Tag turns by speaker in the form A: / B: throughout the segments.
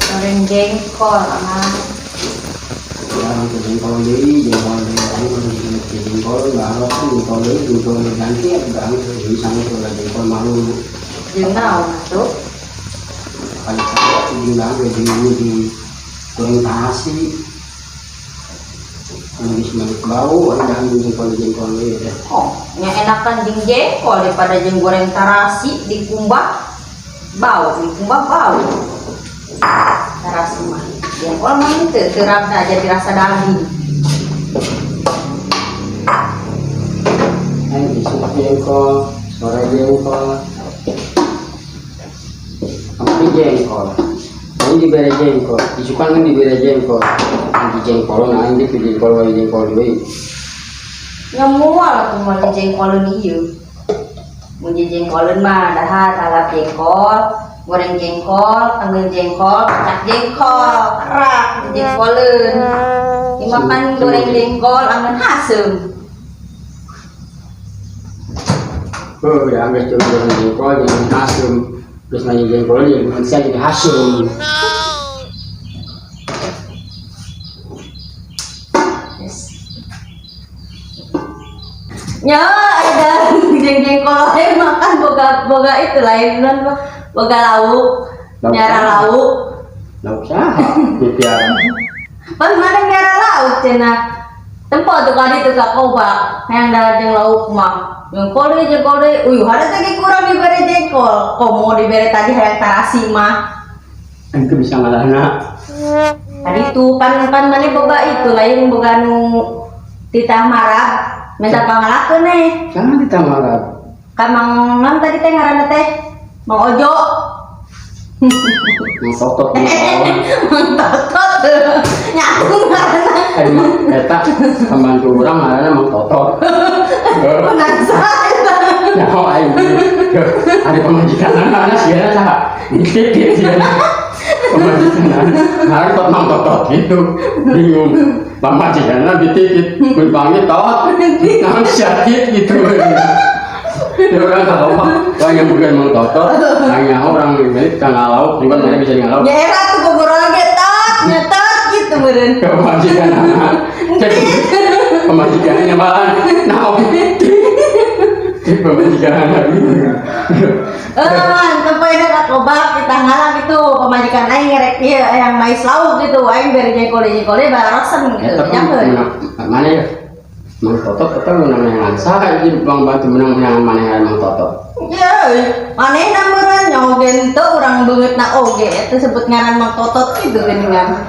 A: Goreng jengkol ah.
B: Ya, jengkol deui, jengkol deui, aing mah jengkol, barok jengkol deui, jengkol ganti ya, aing bisa ulah jengkol malu.
A: Jeung naon atuh?
B: Kali saya jeung bang jeung di goreng terasi. Geus malik bau, aing dah jengkol jengkol deui teh.
A: Oh, nya enakan jeung jengkol daripada jeung goreng tarasi dikumbah bau, dikumbah bau. Tarasi mah. Jengkol mah henteu terapna jadi rasa daging.
B: Aing isuk jengkol, sore jengkol. Kamari jengkol. Ini dibere jengkol, isukan kan dibere jengkol. Di jengkol, nah ini di jengkol, wae jengkol deui.
A: Nya moal atuh moal jengkoleun ieu. Mun jengkoleun mah dahar talap jengkol, goreng jengkol, panggil jengkol, kacak jengkol, kerak jengkoleun. Ieu mah kan goreng jengkol angeun haseum.
B: Oh, ya geus jeung goreng jengkol jeung haseum. Geus nanya jengkol jeung manusia jadi haseum.
A: Yes. Ya, ada jeng jengkol lain makan boga boga itu lain non boga lauk,
B: Lauk
A: nyara
B: apa?
A: Lauk.
B: Lauk saha? Pipiara.
A: Pas mana nyara lauk cenah. Tempo tuh kali tuh kak kobak yang darat jeung lauk mah. Jengkol deui jengkol deui. Uyuh ada tadi kurang diberi jengkol. Komo diberi tadi hayang tarasi mah.
B: Ente bisa ngalahna.
A: Tadi tuh pan pan mana boga itu lain boga nu titah marah minta pangalakeun nih.
B: Jangan ditamarab.
A: Ka Mang Nam tadi teh ngaranna teh Mang Ojo.
B: Mang Totot mang kawan.
A: Mang Totot. Nyatu ngaranna.
B: Eh, mang eta pembantu urang ngaranna Mang Totot.
A: Penasaran.
B: Nyaho aing. Ada pemajikan anak sieuna saha? Dititip sieuna. Pemajikan ngaran tot Mang Totot gitu. Bingung. Pamajikanna dititip, mun panggil tot. Naon sakit gitu. Ya orang tak apa, orang yang bukan Mang Totot, hanya orang ini kan ngalauk, juga mana bisa ngalauk.
A: Ya era tuh bogoroan ge tot, nyetot gitu meureun.
B: Pemajikan anak, pemajikannya malah naon. Pemajikan anak.
A: Eh, man, tempo ini kak kobak kita ngalang gitu pemajikan aing ngerek ieu yang mais lauk gitu aing bere jengkol jengkol barosen gitu
B: Eta kan
A: nyakeun.
B: Mana ya? Mang Totot eta menang neangan saha ieu bang bantu menang neangan mana Mang Totot.
A: Ya, manehna meureun nyogen teu urang beungeutna oge eta sebut ngaran Mang Totot gitu geuningan.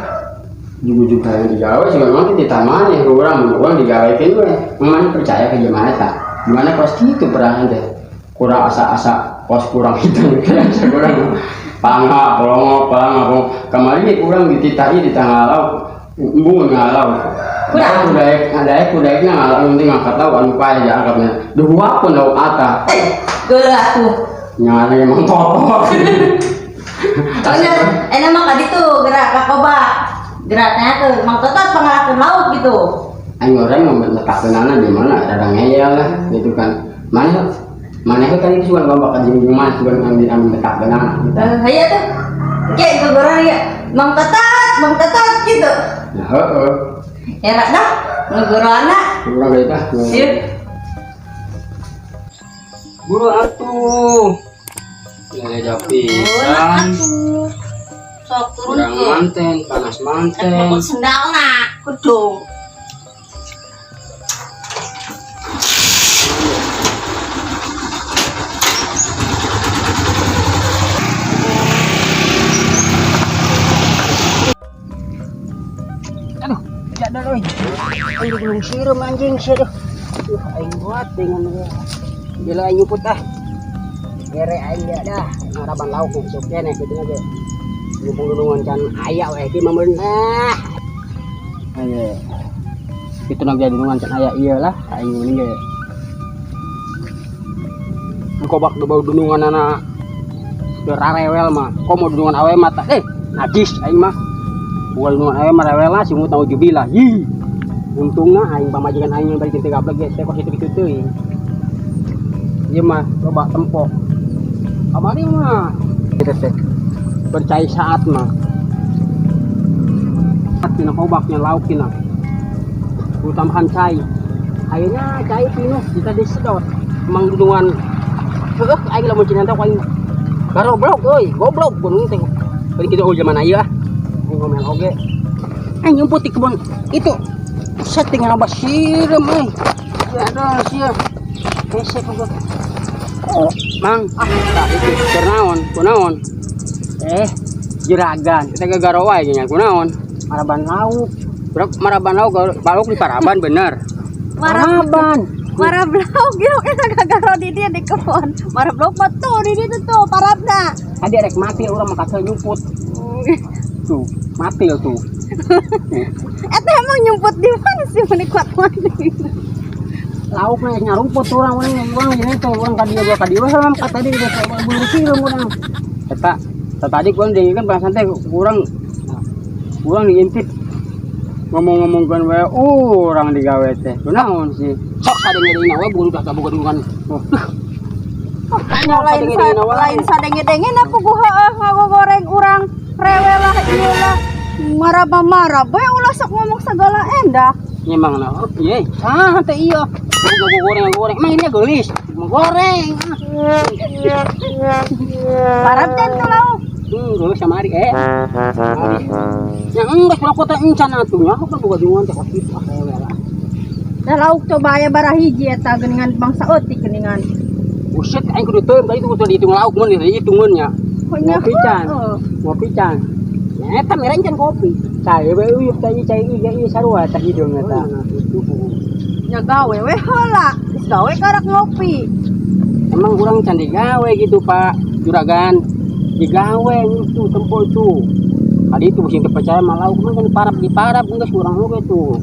B: Juga yang digawe sih memang tidak mana urang urang digawekeun we. Memang percaya ke gimana tak? Gimana kos kitu perahan teh? Kurang asa-asa kos kurang hitam asa kurang pangga polongo palanga polongo. Kamari urang dititahi di tanggal lauk embung ngalau.
A: Kurang.
B: Kudaek daek kudaekna ngalau penting ngangkat lauk anu paeh diangkatna. Dua pun lauk ata.
A: Eh, geuleuh atuh.
B: Nyana emang Totot.
A: Soalnya enak mah kaditu gerak ka kobak. Geraknya tuh Mang Totot pangalakeun lauk gitu.
B: Aing orang mau metakeunana di mana rada ngeyel lah gitu kan. Mana mana kan itu sugan bakal jeung mana sugan ngambil ambil metakeunana gitu.
A: Eh, hayu tuh. Ge gogoran ya Mang Totot gitu.
B: Nah, heeh.
A: Era dah ngegorana.
B: Urang geus tah.
A: Ieu.
B: Buru atuh. Ya pisan.
A: Atuh. Sok turun
B: Kurang
A: ke.
B: manten, panas manten.
A: Rek sendalna kudu.
B: Aduh, tidak ada euy. Aing belum sireum anjing sih aduh. Aing buat dengan gila aing nyuput ah. Bere aing dia dah. Ngaraban lauk besok keneh kitu ge. Mumpung dulungan can aya we ki mah meureun ah. Ayo. Kitu na ge dulungan can aya ieu lah aing meuning ge. Kobak bau dunungan anak rarewel mah. Komo dunungan awe mah tah najis aing mah. Bukan dunungan awe mah rewel lah simut naujubillah. Hi. Untungna aing pamajikan aing yang bari teu gablek ge teh kos kitu-kitu teuing. Ieu mah coba tempok. Kamari mah. Kita teh. Percaya saat mah. Tina kobaknya lauk tina. Utamakan cai. Akhirnya cai pinuh kita disedot. Emang dudungan. Heuh, aing lamun cenah teh aing garoblok euy, goblok gunung teh. Bari kitu oh zaman ieu ah. Aing ngomel oge. Aing nyumput di kebun itu. Set tinggal nambah sireum euy. Ya ada sia. Hese kok. Oh, Mang, ah, tah itu keur naon? Kunaon? Eh, juragan, kita gagaro wae nya kunaon? Maraban lauk. Berapa maraban lauk, lauk di paraban bener.
A: Marab
B: Maraban.
A: Marab lauk gitu kita gagaro di dia di kebun. Marab lauk mah tuh di ditu tuh parabna.
B: Tadi rek mati urang mah kacau nyumput. Tuh, mati tuh.
A: Eta emang nyumput di mana sih meni kuat mati.
B: Lauk nya nyarumput urang urang urang jadi teh urang ka dieu ka dieu sama ka tadi geus buru sireum urang. Eta tadi kurang kan bahasan teh kurang kurang diintip ngomong-ngomongkeun wae urang digawe teh. Kunaon sih? Sok sadenge-dengena we buru dah boga dulungan.
A: Lain sa, lain sadenge-denge na puguh heueuh ngagogoreng urang rewel lah ieu lah. Marah-marah we ulah sok ngomong segala endah.
B: Emang nah, oh, iya, sah teh iya. Boga goreng goreng. Emang ini geulis, goreng.
A: Parab can tuh lauk.
B: Geus sama ari eh. Ari. Ya enggak rokok teh encan atuh nya kan boga dulungan teh kos kitu ah rewel ah.
A: Dah lauk coba aya bara hiji eta geuningan bangsa eutik geuningan.
B: Buset aing kudu teu tadi kudu dihitung lauk mun dihitungeun nya.
A: Nya
B: Ngopi can.
A: heueuh.
B: Ngopi can. Ya eta mereng can kopi. Cai we uyup teh cai ieu ieu sarua teh hideung eta.
A: Nya gawe we heula. Geus gawe karak ngopi.
B: Emang urang can digawe gitu Pak Juragan. Digawe itu tempo itu. Tadi itu sing percaya mah lauk mah kan diparap diparap geus urang oge tuh.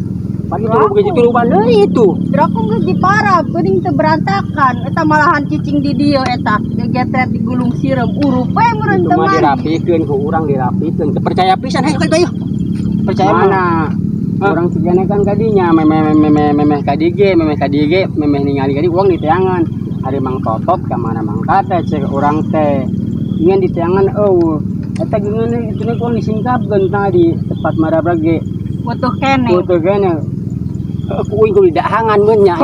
B: Pagi tuh begitu luban deui itu.
A: Draku geus diparab geuning teu berantakan. Eta malahan cicing di dieu eta. Gegetret digulung sireum urup we meureun
B: Itu
A: teu
B: mah
A: mandi.
B: Dirapikeun ku urang dirapikeun. Teu percaya pisan hayu ka ayo. Percaya mana? Urang cigana kan kadinya memeh memeh memeh ka ge memeh ka ge memeh ningali kadi urang di teangan. Ari Mang Totot ka mana Mang Tete cek urang teh. Ngan di teangan eueuh. Eta geuneun itu kurang disingkapkeun tadi tempat marabrage.
A: Butuh kene.
B: Butuh kene. Ku uing kudu dahangan mun nya.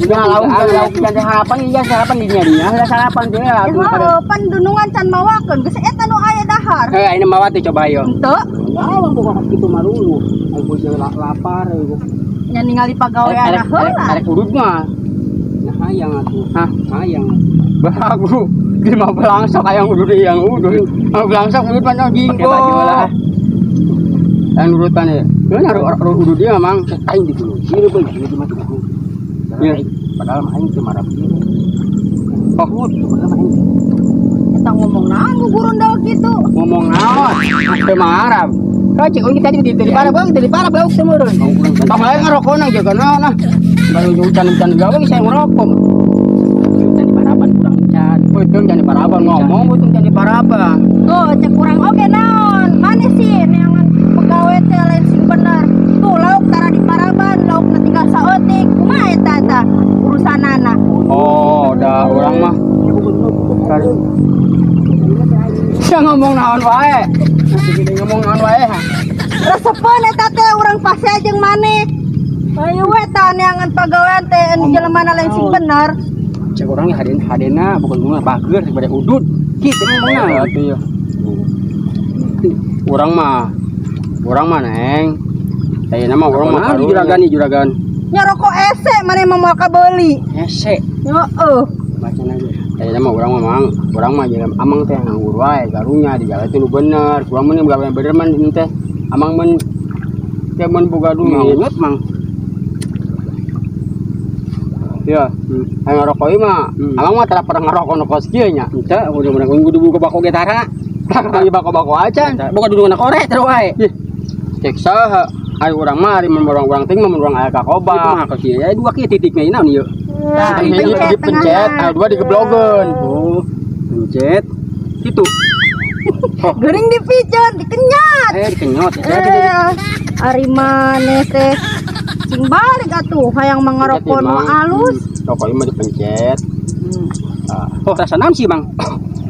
B: Ya lauk lauk can sarapan iya sarapan di dinya dinya heula sarapan teh lah.
A: Ya heueuh, pan dunungan can mawakeun geus eta nu aya dahar.
B: Eh ini mawa teh coba yo.
A: Henteu.
B: Lawang buka kitu marulu. Aku jeung lapar ieu.
A: Nya ningali pagawean heula.
B: Arek urut mah. Nah hayang atuh. Hah, hayang. Bagus. Di mah belangsok hayang udud yang udud. Ah belangsok udud mah jinggo.
C: Pakai baju lah.
B: Yang urutan ya. Benar udud dia mang aing di gunung. Sini bae di mah tuh. Ya, padahal mah aing teu marah begini. Oh, padahal mah aing
A: Eta ngomong naon gugurundal kitu.
B: Ngomong naon? Teu marah. Kau cek ini tadi di parah bang, di parah bang semurun. Tong lain ngerokok jaga naon ah. Baru hujan-hujan gawe saya ngerokok.
C: Can di paraban kurang can.
B: Betul jangan di paraban ngomong, betul jangan di paraban.
A: Tuh, cek urang oge naon. Mana sih neangan pegawai teh lain sing bener. Tuh lauk tara di paraban, laukna tinggal saeutik. Kumaha eta eta urusanana?
B: Oh, udah orang mah. Sia ngomong naon wae. Ngomong naon wae. Ha.
A: Resepeun eta teh urang pasti jeung maneh. Ayo we tah neangan pagawean teh anu jelema lain sing bener.
B: Cek orangnya haden hadena bukan bunga bager daripada udud. Kitu ngomongna atuh ya. Urang mah neng. Ayeuna mah urang mah juragan nih juragan.
A: Nya rokok ese maneh mah moal kabeuli.
B: Hese.
A: Heeh.
B: Bacaan aja. Ayeuna mah urang mah mang, urang mah jeung amang teh nganggur wae karunya di jalan teh nu bener. Urang mah gawe bener man teh. Amang mun teh mun boga duit mang. Ya, ayo ngerokok ieu mah. Amang mah tara pernah ngerokok nu kos kieu nya.
C: Henteu, udah mun kudu buka bako ge tara.
B: Tara bako-bako acan.
C: Boga dudungan korek terus wae.
B: Ih, cek saha. Ayo urang mah ari mun urang-urang ting mah mun urang aya ka
C: Itu
B: kobak.
C: mah kos ieu. Ya dua kieu titiknya ieu naon ieu?
A: Tah,
B: Hiji
A: dipencet
B: dipencet,
A: tengahna.
B: aya dua digeblogeun.
C: Oh, pencet. Gitu.
A: Geuning dipiceun, dikenyat.
C: Eh, dikenyot.
A: Eh, ari maneh teh cing balik atuh hayang mangarokok nu alus.
B: Rokok ieu mah dipencet.
C: Oh, rasa naon sih, Bang?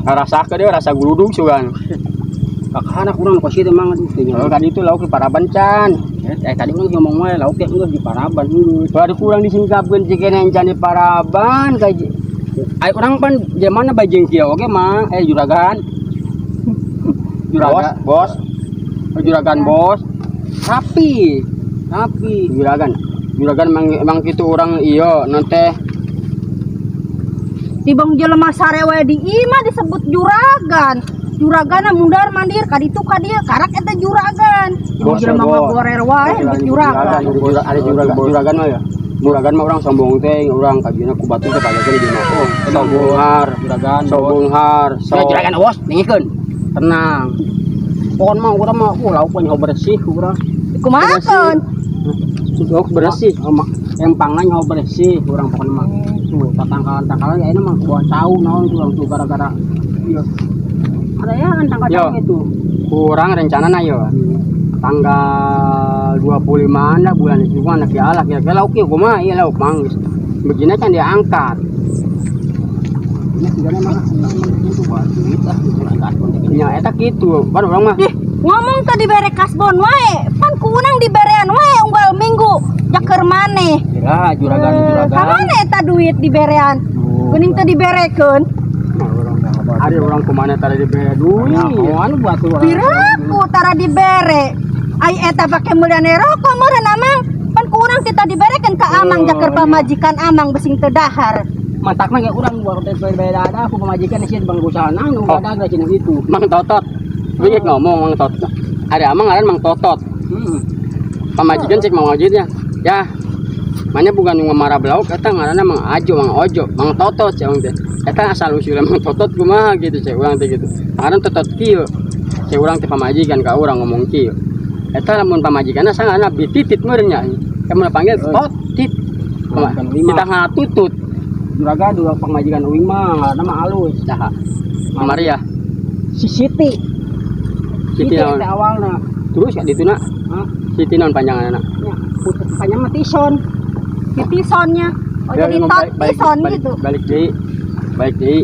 B: Ngarasakeun dia rasa guludug sugan.
C: Kakana kurang pasti emang aduh teh.
B: Oh, kan itu lauk di paraban can.
C: Eh, tadi urang ngomong wae lauk teh geus di paraban geus.
B: Baru kurang disingkapkeun jika encan di paraban kayak ai urang pan jamana bajeng kieu oge mah eh juragan. Juragan
C: Bos,
B: bos. Oh, juragan bos.
C: Rapi. Rapi.
B: Juragan. Juragan emang emang kitu urang iya nanti.
A: Tibang jelema sare wae di imah disebut juragan. Juragana mundar mandir ka ditu ka dieu karak eta juragan.
B: Bos,
A: Jelema
B: bos.
A: ngagorer wae disebut juragan.
B: Ada juragan, juragan mah ya. Juragan mah urang sombong teh, urang kajina ku batu teh pajakeun di mah. Oh, sobonghar,
C: Juragan. Bos.
B: sobonghar, so
C: Ya, juragan bos, ningikeun. Tenang. Pokon mah urang mah lauk mah nyaho bersih urang.
A: Kumahakeun?
B: Lauk bersih.
C: Oh, empangna nyaho bersih urang pokon mah. Tuh, tatangkalan-tangkalan ya ini mah buat cau naon tuh urang tuh gara-gara iya. Ada ya kan tangkal
B: Yo.
C: cau itu.
B: Kurang rencana na yo. Tanggal 25 anda bulan itu anak ya Allah kira-kira lauk ieu kumaha ieu lauk manggis. Begini kan diangkat.
C: Ini sigana mah itu buat duit ah juragan.
B: Ya eta kitu, pan urang mah.
A: Dih, ngomong teh dibere kasbon wae. Pan ku urang diberean wae unggal minggu. Jaker maneh.
C: Ya, juragan
A: Eh,
C: juragan.
A: Ka mana eta duit diberean? Geuning teu diberekeun.
B: Ada orang kemana tadi dibere duit.
C: Nyahoan buat urang.
A: Piraku tara dibere. Ai eta pake meulian rokok meureun amang. Pan ku urang teh diberekeun ka amang
C: Oh,
A: jaker
C: iya.
A: pamajikan amang besing teu dahar.
C: Matakna ge urang buat teh beda ada aku pamajikan sieun bang usaha nu
B: Oh.
C: ada cenah gitu.
B: Mang Totot. Wingi ngomong Mang Totot. Ada amang ngaran Mang Totot.
C: Heeh.
B: Pamajikan cek Mang Ojitnya. Ya. Mana bukan nu marah belauk eta ngaranna Mang Ajo, Mang Ojo, Mang Totot cek urang teh. Eta asal usulna Mang Totot kumaha gitu cek urang teh gitu. Ngaran Totot kieu. Cek urang teh pamajikan ka urang ngomong kieu. Eta lamun pamajikanna sangarana bititit meureun nya. Kamu panggil Totit.
C: Pamajikan uing mah.
B: Kita ngatutut.
C: Juragan dua pamajikan uing mah ngaranna mah alus.
B: Saha? Maria.
C: Si Siti.
B: Siti naon?
C: Teh awalna.
B: Terus ka dituna
C: Hah?
B: Siti naon panjanganna?
C: Nya, putus panjang mah Tison.
A: Di tisonnya. Oh
B: Ya,
A: jadi
B: ngomong
A: tot
B: balik, balik,
A: tison
B: balik,
A: gitu.
B: Balik deui. Balik deui.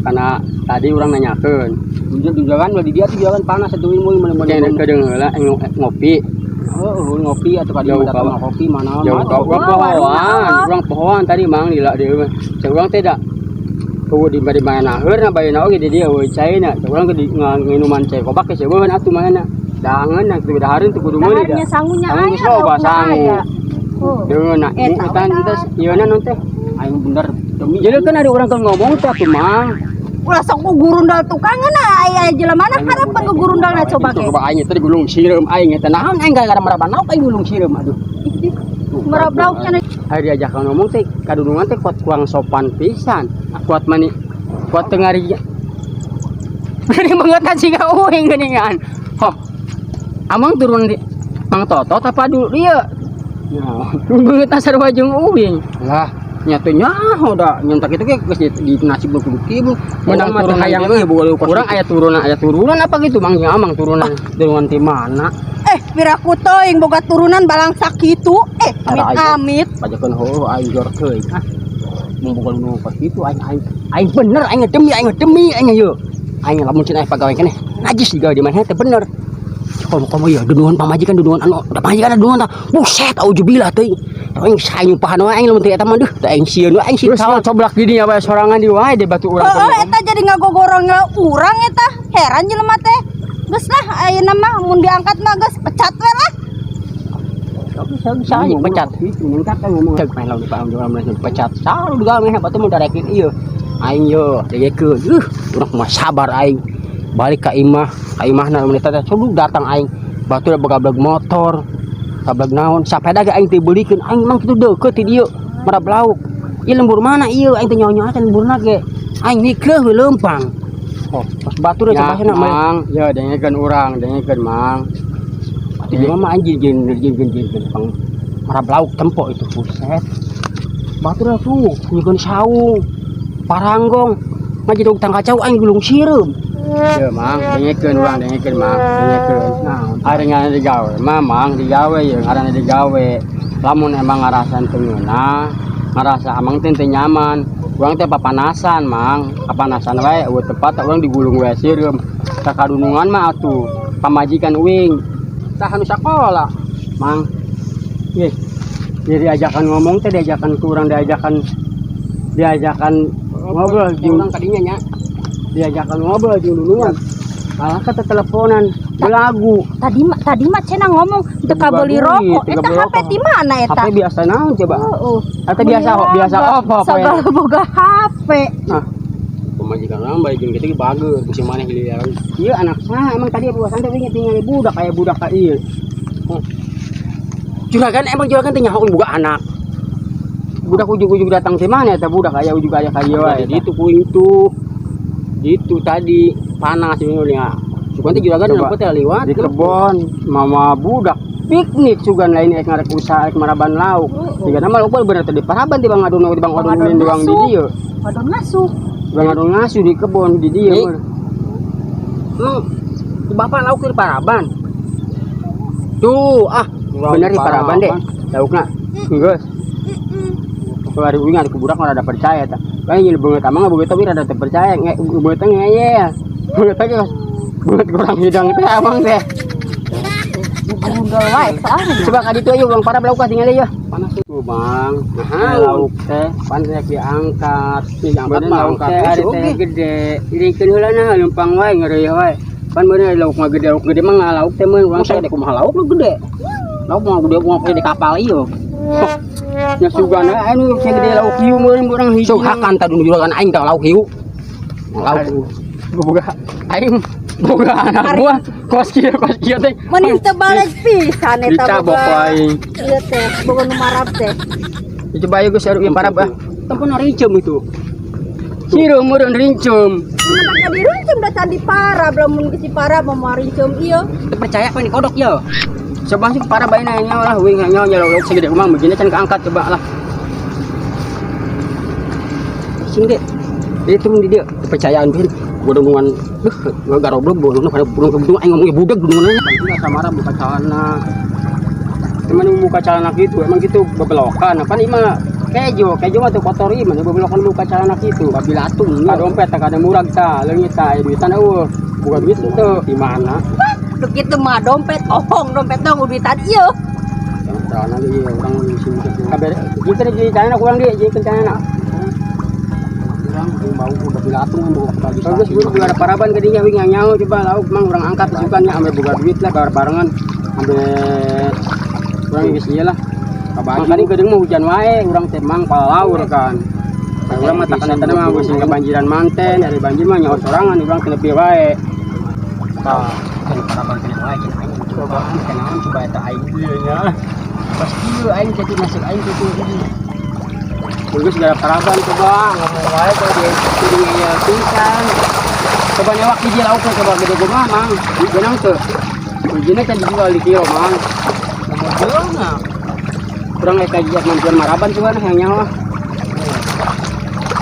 B: Karena tadi urang nanyakeun.
C: Jujur juragan di dia tuh juragan panas atuh ilmu mun mun.
B: Kene kedeung heula ngopi.
C: Oh, ngopi atau kadi
B: Jauh
C: datang
B: ka-
C: ngopi mana
B: Jauh
C: mana.
B: ka urang
A: Wah,
B: pohoan,
A: warung
B: urang pohoan tadi mang lila deui mah. Cek urang teh da. Eueuh di bari mana heurna bayana oge di dieu eueuh caina. Cek urang ke di nginuman cai kobak ke seueuhan atuh mana. Dangeun na kudu dahareun teu kudu meuli da.
A: Daharnya sangunya
B: Sangu
A: aya
B: geus loba
A: laukna
B: sangu.
A: aya. Oh.
B: Deungeun na
A: Eta
B: eta
A: we
B: teh ieu na non teh.
C: Aing bener demi
B: Jadi kan ada orang kan ngomong teh atuh mang.
A: Ulah sok ngugurundal tukangan aya jelema mana harapan ngugurundalna coba ge.
B: Coba aing tadi gulung sireum aing eta naon aing gara-gara maraban lauk aing gulung sireum aduh.
A: Merap lauk cenah.
B: Hari diajakan ngomong teh kadudungan teh kuat kurang sopan pisan. Kuat mani kuat teu ngari. Geuning banget siga uing geuningan. Hop. Amang turun di Mang Totot apa dulu dia?
C: Nah,
B: Beungeut sarua jeung uing.
C: lah
B: Nya teh nyaho da nyentak itu ge geus di nasib nu kudu kieu.
C: menang
B: Menang turunan
C: hayang
B: euy
C: euy boga kos
B: Urang aya turunan apa gitu Mang jeung Amang turunan.
C: turunan ti mana?
A: Eh, piraku teuing boga turunan balangsa kitu. Eh,
C: Ara aya.
A: amit-amit.
C: Pajakeun heueuh aing jor teuing. Ah. Mun boga nu kos kitu aing aing aing bener aing demi aing ieu. Aing lamun cenah pagawe keneh najis digawe di mana teh bener. Komo-komo ya duduhan pamajikan duduhan anu da pamajikan duduhan tah. Buset auzubillah teuing. Aing saing nyumpahan wae aing lamun teh eta mah duh teh aing sieun wae aing sieun
B: Terus
C: kawan.
B: coblak di dinya wae sorangan di wae di batu urang.
A: Heeh, eta jadi ngagogorong urang eta. Heran jelema teh. Geus lah ayeuna mah mun diangkat mah geus pecat we lah.
B: Bisa aja pecat.
C: Itu ningkat kan ngomong.
B: Cek main lawan di paham orang pecat. Selalu digawe meh batu mun darekin ieu. Aing yo degekeun. Urang mah sabar aing. Balik ka imah, ka imahna lamun eta teh sudah datang aing. Batu da begableg motor. Kableg naon, sapeda ge aing teu beulikeun. Aing mang kitu deukeut ti dieu. Marab lauk. Ieu lembur mana ieu aing teh nyaho-nyaho teh lemburna ge. Aing nikeuh we leumpang.
C: Oh, pas batu da
B: Ya,
C: coba cenah mah.
B: Mang, ya dengekeun urang, dengekeun Mang.
C: Atuh dia mah anjing jeung jeung jeung jeung pang marab lauk tempo itu buset. Batu dah tuh, nyikeun saung. Paranggong. Ngaji dog tangka cau aing gulung sireum.
B: Ya, Mang, dengekeun urang, dengekeun Mang, dengekeun.
C: Nah,
B: Ari ngaranna digawe, mah Mang digawe ya ngaranna digawe. Lamun emang ngarasan teu ngeunah, ngarasa amang teh teu nyaman. Urang teh papanasan, Mang. Papanasan wae euweuh tempat urang digulung wae sireum. Sakadunungan mah atuh pamajikan uing. Tah anu sakola, Mang. Ih, jadi diajakan ngomong teh diajakan ku urang diajakan diajakan ngobrol jeung urang kadinya nya. Diajakan ngobrol jeung dunungan. Malah kata teleponan, belagu.
A: Tadi mah cenah ngomong teu kabeli rokok. Eta HP di mana eta?
B: HP biasa naon coba?
A: Heeh.
B: Eta biasa biasa off apa ya?
A: Sagala boga HP.
B: Nah, pamajikan urang bae jeung kitu ge bager, bisi maneh diliaran. Ieu anak saha emang tadi bukan teh wingi tinggal budak aya budak ka ieu. Oh. Juragan emang juragan teh nyaho boga anak. Budak ujug-ujug datang ti mana eta budak aya ujug aya ka ieu wae. Gitu kuing tuh. Gitu tadi panas ini ya. Sugan teh juragan
C: Coba.
B: nempo teh liwat
C: Di kebon
B: mama budak piknik sugan lain rek ngarek usaha rek maraban lauk. Tiga nama lauk bener teh di paraban ti bang adon di bang adon ulin doang di dieu.
A: Adon ngasuh.
B: Bang adon ngasuh di kebon di dieu. Emang di bapak lauk di paraban. Tuh, ah, bener di paraban deh. Laukna. Geus. Kalau hari uing ada budak mah rada percaya tah. Bae nyeul beungeut amang beungeut tapi rada teu percaya, beungeut teh ngeyel. Beungeut teh geus beungeut kurang hidang teh amang teh.
A: Grundol wae soalnya.
B: Coba ka ditu ayo bang parab lauk tinggal ya. Panas tuh bang. Nah, lauk teh pan rek diangkat.
C: Diangkat
B: Bener
C: mah
B: lauk
C: angkat
B: teh
C: we
B: ari
C: sih,
B: teh
C: oge.
B: gede. Irikeun heula nah leumpang wae ngeureuy wae. Pan bener lauk mah gede, lauk gede mah ngalauk teh mun urang
C: Masa
B: teh
C: gede kumaha lauk lu gede.
B: Lauk mah gede mah di kapal ieu. Nya sugana anu segede lauk hiu meureun urang hiji.
C: Sok hakan tadi nu juragan aing tah lauk hiu. Lauk
B: Boga aing boga anak buah kos kieu teh.
A: Mending teu balik pisan eta
B: Dicabok
A: boga.
B: ku aing.
A: Ieu teh boga nu marab teh.
B: Coba ayo geus ieu parab ah. Tempon rincem itu. Sireum meureun rincem.
A: Maka dirincem da can di parab lamun geus di parab mah rincem ieu.
B: Teu percaya pan kodok ye. Coba sih parab bae nanya lah wing nya nya lauk segede kumaha begini can keangkat coba lah. Sini deh. Jadi turun di dia kepercayaan tuh godongan beuh garoblok bolong pada burung ke aing ngomong budak dunungannya bantu asa marah buka celana. Cuman buka celana gitu emang gitu bebelokan apa nih mah kejo kejo mah tuh kotor ieu mah bebelokan buka celana gitu babilatung ka dompet tah kada murag tah leungit tah aya duitan eueuh buka duit teu di mana
A: Duh kitu mah dompet ohong dompet dong duitan ieu.
B: Celana ge ieu urang sini kabar jika di celana kurang dia jika celana urang bau babilatung buka baju bagus guru buka paraban ka dinya wing nyaho coba lauk mang urang angkat sukannya ambil buka duit lah barengan ambil urang geus ieu lah makanya kadang mah hujan wae urang teh mang palaur kan. Nah, urang mah takan eta mah geus kebanjiran manten dari banjir mah nyaho sorangan urang teh nepi wae. Tah, kan paraban kene wae cenah aing coba kenaon coba eta aing ieu nya. Pas ieu aing teh nasib aing kitu. Bagus gara paraban coba ngomong wae kalau dia kudu ngeyel pisan. Coba nyawak hiji lauk coba gede kumaha mang. Beunang teu. Hijina can dijual di kilo mang.
C: Modelna.
B: Kurang rek kajian mampuan maraban coba nah yang nyawa.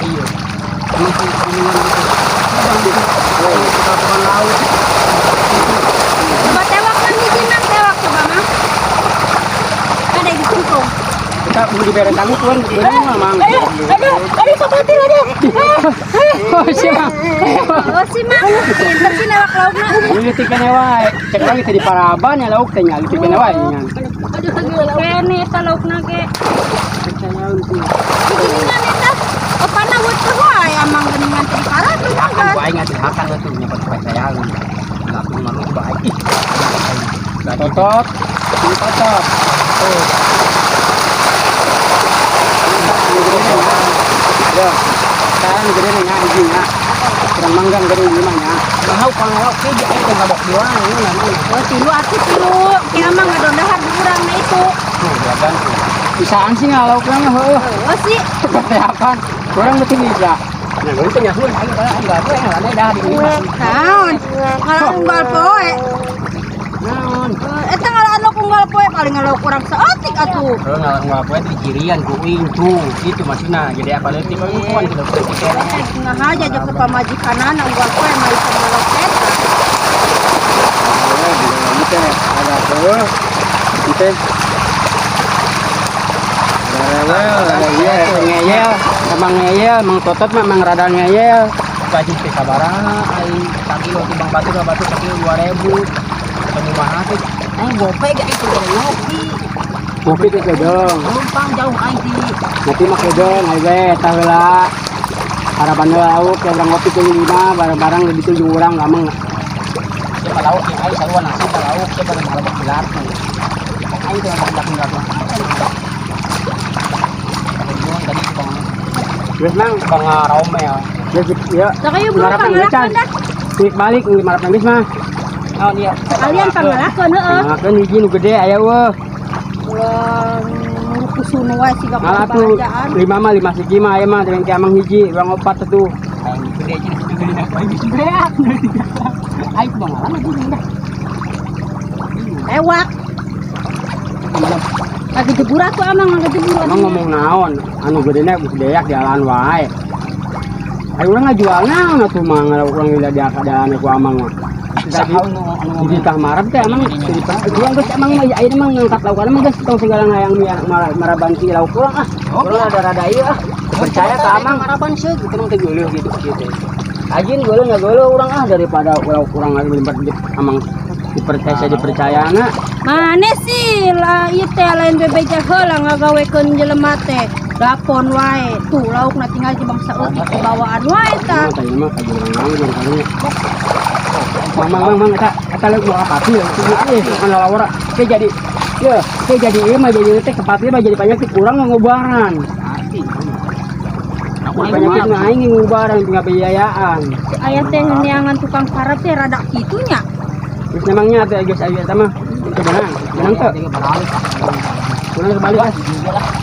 C: Iya. Emang sih kuningan gitu. Kita laut.
A: Coba tewak kan hiji mang tewak coba mang. Ada di sungkung.
B: Kita mau dibere tamu tuan, beunang mah mang.
A: Aduh, aduh, aduh, sobatin aduh.
B: Oh, si mang.
A: Oh si mang, pinter sih newak laukna.
B: Leutik kene wae. Cek lagi teh di paraban ya lauk teh nya leutik kene wae nya.
A: Aduh, kene eta laukna ge.
B: Percaya tuh.
A: Geningan eta. Opana weuh wae amang geningan teh di parab
B: Hakan ku aing atuh hakan atuh nya percayaan. Laku malu coba aing. Ih. Totot. Ini totot. Tuh. Ya. Kan gede nya hiji nya. Kurang manggang gede ieu mah nya.
C: Mahau panglauk ge aing teh ngabok doang ini namanya.
A: Oh, tilu atuh tilu. Kira mah ngadondahar di urang na itu.
B: Tuh, juragan tuh. Bisaan sih ngalaukna mah heueuh.
A: Oh sih.
B: Keteapan. Kurang mesti bisa.
C: Nah, gua teh nyaho aing aing gawe aing dah di imah.
A: Naon? Ngalah unggal poe.
B: Naon?
A: Eta ngalah anu unggal poe paling ngalah kurang saeutik atuh.
B: Kalau ngalah unggal poe di cirian ku uing tuh, gitu maksudna. Jadi apa leutik kuan gitu leutik keneh.
A: Ngahaja jeung ke pamajikanana unggal poe mah bisa ngalok eta.
B: Oh, gitu teh. Ada tuh. Itu. Ada rewel, ada iya, ngeyel.
C: Emang ngeyel, Mang Totot mah emang rada ngeyel.
D: Gaji teh sabaraha aing sakilo timbang batu ka batu sakilo 2000. Ketemu mah teh aing gope ge aing teh ngopi.
C: Ngopi teh kedong.
D: Numpang jauh aing ti.
C: Ngopi mah kedong, ayo we eta heula. Harapan lauk, ya urang ngopi teh lima, barang-barang lebih tuh jeung urang amang.
D: Siapa lauk yang aing sarua nasi ka lauk siapa nu malebak bilatu. Aing teh malebak bilatu. Tadi bang
C: Geus, Mang.
D: Bang Romel.
C: Geus ya.
E: Lah kayu buru
C: Marapan geus
E: pangalakeun
C: can.
E: dah.
C: Balik balik marapan geus mah.
D: Naon ieu?
E: Kalian pangalakeun heeh.
C: Nah, kan hiji nu gede aya eueuh.
E: Ulah ngurukusuna wae siga
C: Malah tuh
E: belanjaan.
C: Lima mah lima siki mah aya mah dengan ki amang hiji, urang opat tuh.
D: Aing gede cenah gede aing geus beak. Aing bang lama gini dah.
E: Lewat. Lagi jebur atuh amang lagi jebur.
C: Emang ngomong naon, anu gedena geus beak jalan wae. Ayo urang ngajual naon atuh mah urang lila di akadaan ku amang mah. Tadi
D: Saha nu anu
C: di tah marab teh amang di urang geus amang mah ayeuna mah ngangkat laukan mah geus tong segala ngayang maraban si lauk urang ah. Urang rada-rada ieu ah. Percaya ka amang
D: maraban seuh
C: gitu mah teh geuleuh gitu gitu. Ajin geuleuh nggak geuleuh urang ah daripada lauk urang lagi amang dipercaya saya dipercaya na.
E: Mana sih lah ieu teh lain bebeja heula ngagawekeun jelema teh. Dapon wae. Tuh laukna tinggal di bangsa eutik kebawaan wae tah.
C: Nah, tadi mah kayak urang nganggur kalinya. Mang mang mang mang eta eta lauk mau apa sih? Eh, mana lawara. Kayak jadi ya, kayak jadi ieu mah jadi teh kepati mah jadi penyakit urang ngobaran.
D: Pasti.
C: Penyakit mah aing ngobaran tinggal biayaan.
E: Si aya teh neangan tukang karep teh rada kitu nya.
C: Terus memangnya teh geus aya eta mah teu beunang. Beunang teu? Beunang kebalik ah.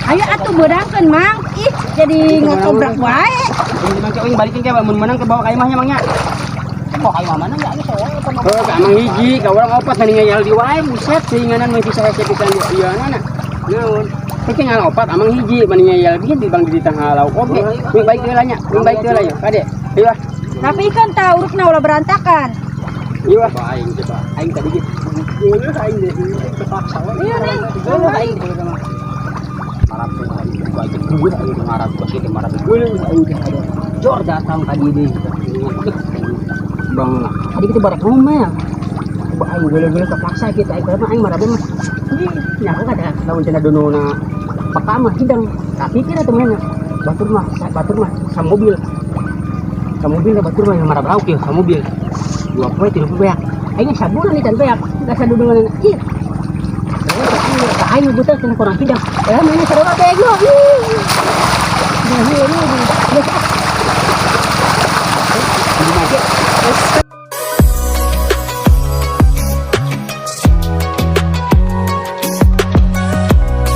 E: Ayo atuh beudangkeun, Mang. Ih, jadi ngokobrak wae.
C: Ini mang cewek balikin ke mun menang ke bawa ka imahnya mangnya.
D: Mau kayak mana enggak ini soalnya apa
C: Oh, ka amang hiji, ka urang opat mending ngeyel di wae buset seinganan mah bisa hese pisan di ieu na. Naon? Teh ngal opat amang hiji mending ngeyel bieu di bang di tengah lauk oge. Ming baik heula nya, ming baik heula ya. Kade. Ayo ah.
E: Tapi kan tah urukna ulah berantakan.
C: Ayo ah. Aing coba. Aing tadi gitu. Geuleuh aing deh. Terpaksa we.
E: Iya, Neng.
C: Geuleuh aing geuleuh mah.
D: Marab tuh aing gua aja gue aing marab gua sih marab.
C: Geuleuh aing teh ada.
D: Jor datang tadi deh.
C: Bang, tadi kita bareng rumah. Coba aing geuleuh-geuleuh terpaksa gitu aing mah aing marab mah. Ih, nyaho kada lamun cenah dununa peka mah hidang. Tapi kira tuh mana? Batur mah sa mobil. Sa mobil batur mah yang marab lauk ya, sa mobil. Dua poe tilu poe beak. Aing sabulan ikan beak, da sadudungan ih. Aing buta cenah kurang hidang. Eh mana sarua bego. Ih. Nah, ini.